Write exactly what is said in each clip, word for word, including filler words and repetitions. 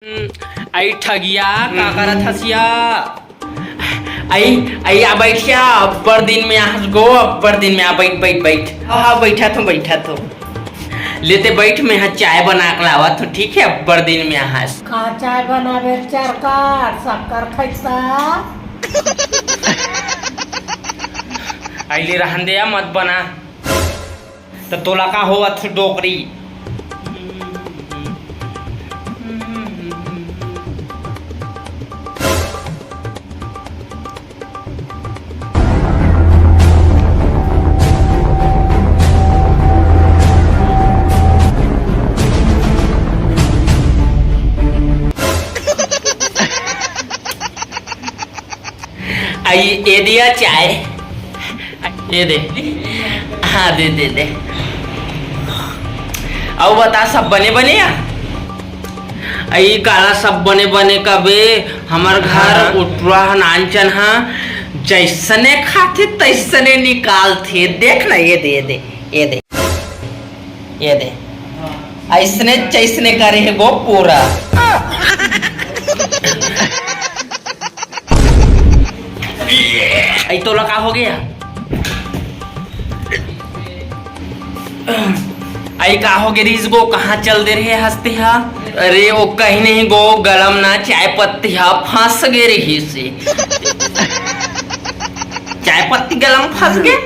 आई ठगिया, का करत हसिया? आई, आई आ बैठिया, अब्बड़ दिन में आहस गो, अब्बड़ दिन में आ, बैठ, बैठ, बैठ। हाँ, हाँ, बैठा थो, बैठा थो। लेते बैठ, मैं हा चाय बना के लावा थो, ठीक है? अब्बड़ दिन में आहस। का चाय बनाबे चरका, शक्कर खैसा? आई ले रहन दे या, मत बना। त तोला का होवत हे डोकरी? आई, ये दिया चाय। ये दे। हाँ, दे, दे, दे। अउ बता, सब बने बने या? आई काला सब बने बने कबे, हमर घर हाँ। उटरा ह नानचन ह, जैसने खाथे तैसने निकालथे। देख ना, ये दे, ये दे, ये दे। ये दे, ऐसने चैसने करे हे गो पूरा। आई तोला का हो गया? आई का हो गया रिस गो, कहाँ चल दे रहे हंसते हा? अरे वो कहीं नहीं गो, गलम ना चाय पत्ती हा फंस गए रही से। चाय पत्ती गलम फंस गए।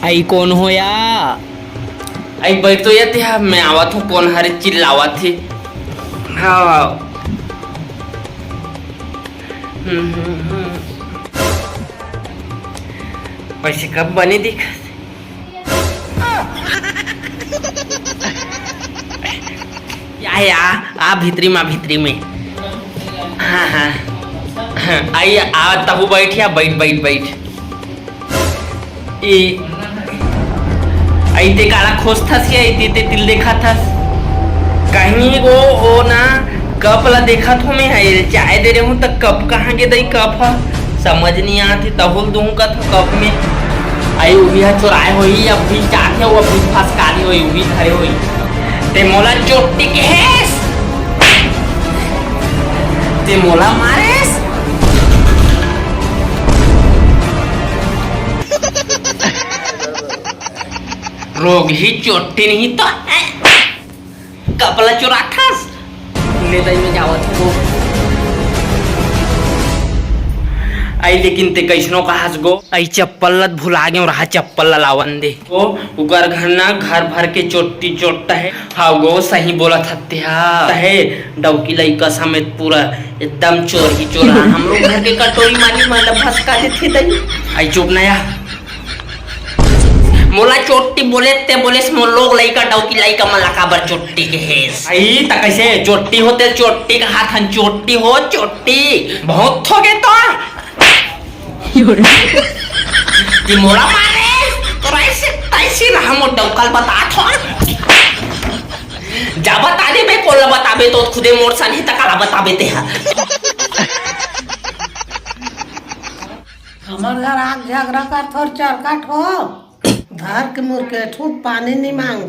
आई कोन हो या? आई बैठ तो या ते हा, मैं आवत हूँ, कोन हरे चिल्लावत हे। हाँ। हम्म, हम्म, हम्म। वैसे कब बने दिखत? या, या, आ भीतरी में, भीतरी में। हाँ, हाँ। हाँ, आई, आ, तहु बैठ या, बैठ, बैठ, बैठ। ए, आई ते काला खोजथस या, इते ते तिल देखथस। कहीं वो, वो ना, कप ला देखत हो मैं, हा, चाय दे रहे हूँ, त कप कहाँ गे दई, कप ह? समझ नहीं आत हे, तहुल दूँ कथो कप में। आई उही ह चोराए होही, अब भी चाहते हो, अब भी फसकाली होही, उही धरे होही। ते मोला चोट्टी कहेस, ते मोला मारेस। रोगही चोट्टी नहीं तो। कपला चुराथस। ले दई में जावत हो। आई लेकिन ते कैसनो कहस गो, आई चप्पल लत भुला गेव रहा, चप्पल ला लावन दे। ओ, उकर घर ना घर भर के चोट्टी चोट्टा हे। हाँ गो, सही बोलत हत्ते हा। हे, डौकी लइका समेत पूरा एकदम चोर ही चोर हा। हमरो घर के कटोरी मानी मन ला भसका देथे दई। आई चुप ना या। मोला चोट्टी बोले ते बोलेस, मोर लोग लइका डौकी लइका मन ला काबर चोट्टी कहेस? आई त कैसे चोट्टी होते, चोट्टी का हाथ हन चोट्टी हो, चोट्टी। बहुत हो गए तो। कि मोला मारे, तोरा ऐसे तैसी रहा मोर डौकल बतात हो। जा बता दे बे, कोला बताबे तो खुदे मोर सन ही तकाला बताबे ते हा। हमर घर आग झगड़ा कर थोर चरकट हो, धर के मुर के ठूट पानी नहीं मांग।